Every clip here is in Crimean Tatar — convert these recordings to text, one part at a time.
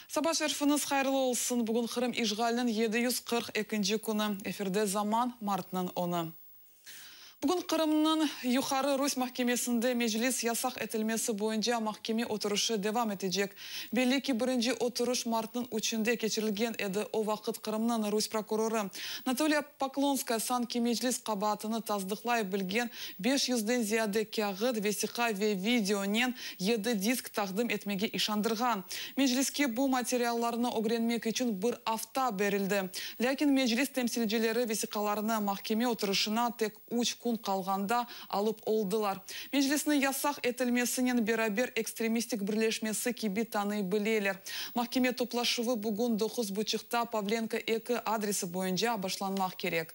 Saba şerfiñiz hayırlı olsun! Bugün Qırım işğaliniñ 740 ekinci künü. Efirde Zaman, martnıñ onı. Bugün Qırımnıñ Yuqarı Rus mahkemesinde Meclis yasaq etilmesi boyunca mahkeme oturışı devam etecek. Belli ki, birinci oturış martnıñ üçünde keçirilgen edi, o vaqıt Qırımnıñ rus prokurorı Natalya Poklonskaya sanki Meclis qabaatını tasdıqlay bilgen beş yüzden ziyade kâğıt, vesiqa ve videonen yedi disk taqdim etmege işandırğan. Mecliske bu materiallarnı ögrenmek içün bir afta berildi. Lâkin Meclis temsilcileri vesiqalarnı mahkeme oturışına tek üç kün qalğanda alıp oldılar. Meclisni yasaq etilmesinen beraber ekstremistik birleşmesi kibi tanıy bileler. Mahkeme toplaşuvı bugün doquz buçuqta Pavlenko eki adresi boyunca başlanmaq kerek.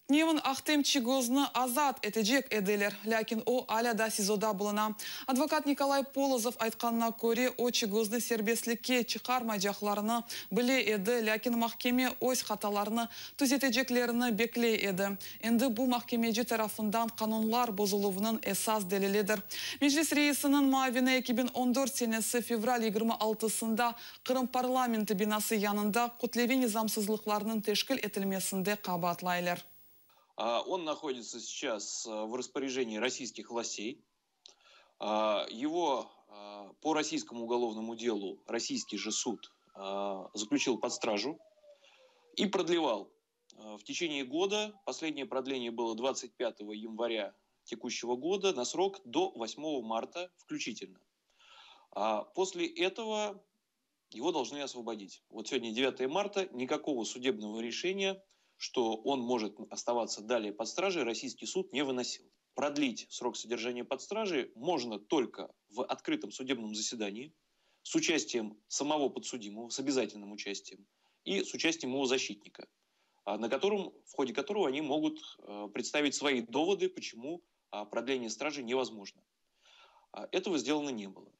Tünevin Ahtem Çiygoznı azat etecek ediler, lâkin o alâ da SİZOda buluna. Advokat Nikolay Polozov aytqanına köre, o Çiygoznı serbestlikke çıqarmaycaqlarını bile edi, lâkin mahkeme öz hatalarını tüzeteceklerini bekley edi. Endi bu mahkemeci tarafından qanunlar bozuluvınıñ esas delilidir. Meclis reisiniñ muavini 2014 senesi fevral 26-sında Qırım parlamenti binası yanında kütleviy nizamsızlıqlarnıñ teşkil etilmesinde qabaatlaylar. Он находится сейчас в распоряжении российских властей. Его по российскому уголовному делу российский же суд заключил под стражу и продлевал в течение года. Последнее продление было 25 января текущего года на срок до 8 марта включительно. После этого его должны освободить. Вот сегодня 9 марта, никакого судебного решения, что он может оставаться далее под стражей, российский суд не выносил. Продлить срок содержания под стражей можно только в открытом судебном заседании с участием самого подсудимого, с обязательным участием, и с участием его защитника, в ходе которого они могут представить свои доводы, почему продление стражи невозможно. Этого сделано не было.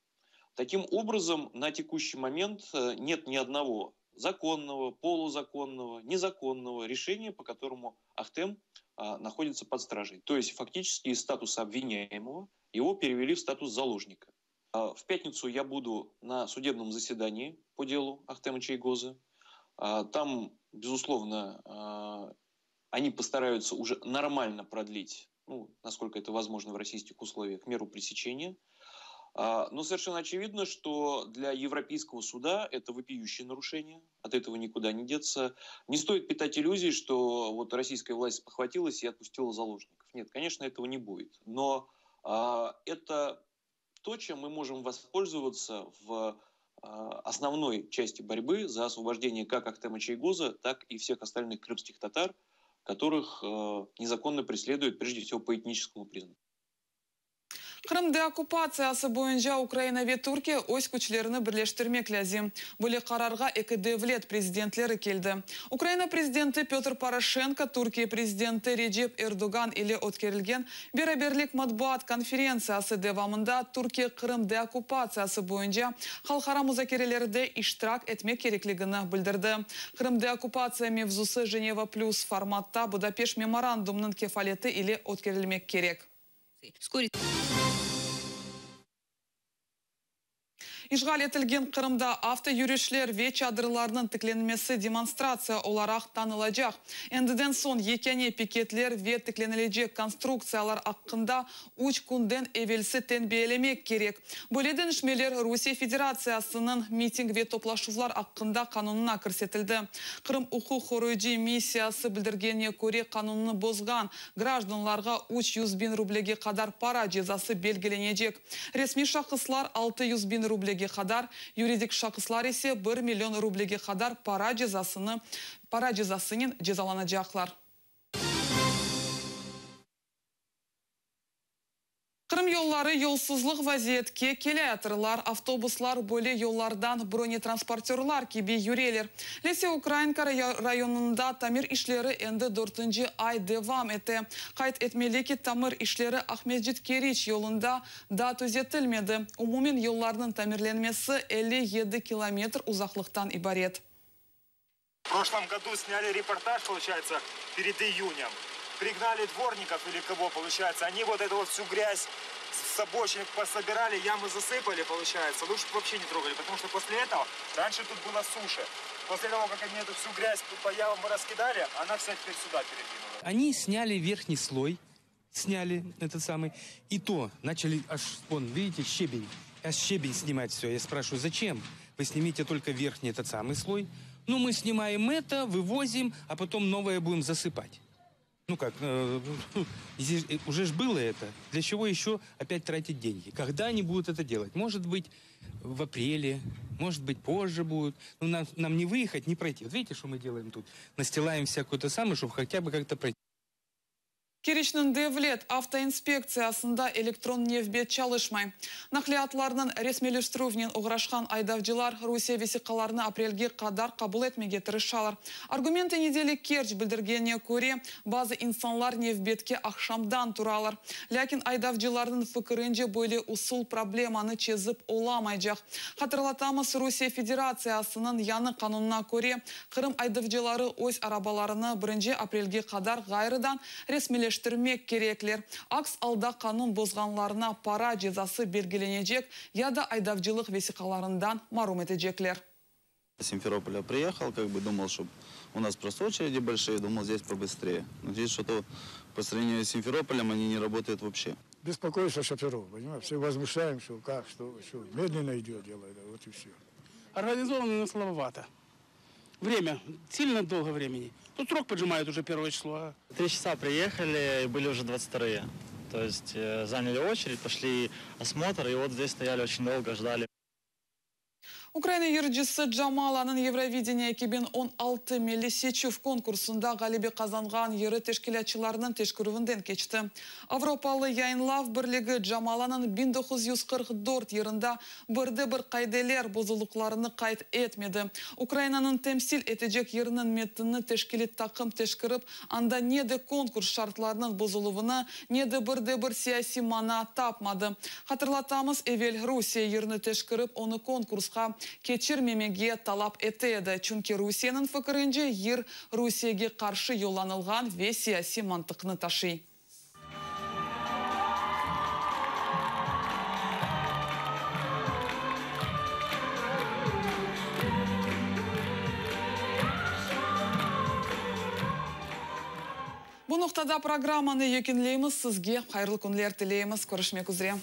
Таким образом, на текущий момент нет ни одного законного, полузаконного, незаконного решения, по которому Ахтем находится под стражей. То есть фактически из статуса обвиняемого его перевели в статус заложника. В пятницу я буду на судебном заседании по делу Ахтема Чийгоза. Там, безусловно, они постараются уже нормально продлить, насколько это возможно в российских условиях, меру пресечения. Но совершенно очевидно, что для Европейского суда это вопиющее нарушение, от этого никуда не деться. Не стоит питать иллюзий, что российская власть спохватилась и отпустила заложников. Нет, конечно, этого не будет. Но это то, чем мы можем воспользоваться в основной части борьбы за освобождение как Ахтема Чийгоза, так и всех остальных крымских татар, которых незаконно преследуют, прежде всего, по этническому признаку. Qırım deokkupatsiyası boyunca Ukraina ve Türkiye öz küçlerini birleştirmek lâzim. Böyle qararğa eki devlet prezidentleri keldi. Ukraina prezidenti Pötr Poroşenko Türkiye prezidenti Recep Erdoğan ile ötkerilgen beraberlik matbuat konferentsiyası devamında Türkiye Qırım deokkupatsiyası boyunca halqara muzakerelerde iştirak etmek kerekligini bildirdi. Qırım deokkupatsiya mevzusı Jeneva Plüs formatta Budapeşt memorandumınıñ kefaleti ile ötkerilmek kerek. İşğal etilgen Qırımda avto yürüşler ve çadırlarnıñ tiklenmesi demonstratsiya olaraq tanılacaq. Endiden soñ yekâne piketler ve tiklenilecek konstruktsiyalar aqqında üç künden evelsi tenbiyelemek kerek. Böyle deñişmeler Rusiye Federatsiyasınıñ miting ve toplaşuvlar aqqında qanunına kirsetildi. Qırım uquq qoruyıcı missiyası bildirgenine köre, qanunnı bozğan grajdanlarğa 300 biñ rublege qadar para cezası belgilenecek. Resmiy şahıslar 600 biñ rublege qadar, yuridik şahıslar ise 1 million rublege qadar para cezasınen cezalanacaqlar. Qırım yolları yolsuzlıq vaziyetke keleyatırlar. Avtobuslar böyle yollardan bronetransportörlar kibi yüreler. Lesya Ukrainka rayonında tamir işleri endi dörtünci ay devam ete. Qayd etmeli ki, tamir işleri Aqmescit-Keriç yolunda daa tüzetilmedi. Umumen yollarnıñ tamirlenmesi 57 kilometr uzaqlıqtan ibaret. В прошлом году сняли репортаж, получается, перед июнем. Пригнали дворников или кого, получается. Они вот эту вот всю грязь с обочин пособирали, ямы засыпали, получается. Лучше бы вообще не трогали, потому что после этого, раньше тут было суше. После того, как они эту всю грязь по ямам раскидали, она вся теперь сюда передвинулась. Они сняли верхний слой, сняли этот самый, и то начали аж, вон, видите, щебень, аж щебень снимать все. Я спрашиваю, зачем? Вы снимите только верхний этот самый слой. Ну, мы снимаем это, вывозим, а потом новое будем засыпать. Ну как, здесь уже ж было это. Для чего еще опять тратить деньги? Когда они будут это делать? Может быть, в апреле, может быть, позже будут. Но нам не выехать, не пройти. Вот видите, что мы делаем тут? Настилаем всякую то самое, чтобы хотя бы как-то пройти. Keriçniñ devlet avtoinspektsiyasında elektron nevbet çalışmay. Naqliyatlarnıñ resmiyleştirüvinen oğraşqan aydavcılar Rusiye vesiqalarını aprelge qadar qabul etmege tırışalar. Argumentı nedeli Kerç bildirgenine köre, bazı insanlar nevbetke aqşamdan turalar. Lâkin aydavcılarnıñ fikirince böyle usul problemanı çezip olamaycaq. Hatırlatamız, Rusiye Federatsiyasınıñ yañı qanunına köre, Qırım aydavcıları öz arabalarını 1 aprelge qadar ğayrıdan resmiyleştirmek kerekler. Aks alda qanun bozğanlarına para cezası belgilenecek ya da aydavcılıq vesiqalarından marum etecekler. С Симферополя приехал, как бы думал, что у нас просто очереди большие, думал, здесь побыстрее. Но здесь что-то по сравнению с Симферополем они не работают вообще. Беспокойство шоферов, понимаешь? Все возмущаем, что как, что, что. Медленно идет дело, да, вот и все. Организовано, но слабовато. Время, сильно долго времени. Тут срок поджимают уже первое число. А? 3 часа приехали, и были уже 22-е. То есть заняли очередь, пошли осмотр, и вот здесь стояли очень долго, ждали. Ukraina yırcısı Jamalanıñ Eurovidение 2016 milliy seçüv konkursında ğalebe qazanğan yırı teşkilâtçılarınıñ teşkerüvinden keçti. Avropalı yayınlav birligi Jamalanıñ 1944 yırında birde bir qaideler bozuluvlarını qayd etmedi. Ukrainanı temsil etecek yırnıñ metinini teşkiliy taqım teşkerip, anda ne de konkurs şartlarınıñ bozuluvını, ne de birde bir siyasiy mana tapmadı. Hatırlatamız, evel Rusiye yırnı teşkerip, onı konkursqa keçirmemege talap ete edi. Çünki Rusiyeniñ fikirince yır Rusiyege qarşı yollanılğan ve siyasiy mantıqnı taşıy. Bu noqtada programmanı yekünleymiz. Sizge hayırlı künler tileymiz. Körüşmek üzere.